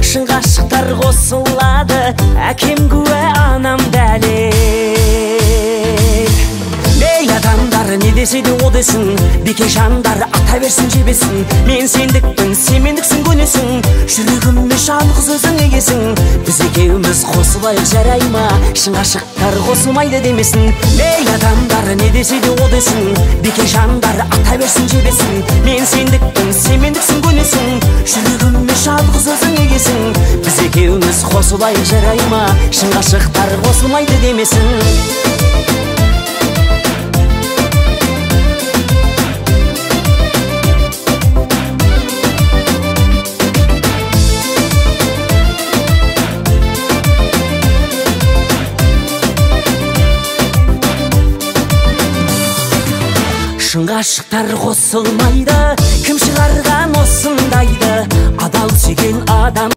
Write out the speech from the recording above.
Шын ғашықтар қосылады, әкем куә, анам дәлел. Ей адамдар, не десе де о десін, бике жандар ата берсін жебесін. Мен сендікпін, сен мендіксің, көнесің, жүрегіме жалғыз өзің егесің. Біз екеуміз қосылайық, жарай ма, шын ғашықтар қосылмайды демесін. Ей адамдар, не десе де о десін, бике жандар ата берсін жебесін. Мен сендікпін, сен мендіксің, көнесің, жүрегіме жалғыз өзің егесің. Біз екеуміз қосылайық, жарай ма, шын ғашықтар қосылмайды демесін. Шын ғашықтар қосылмайды, кім шығарған осындайды?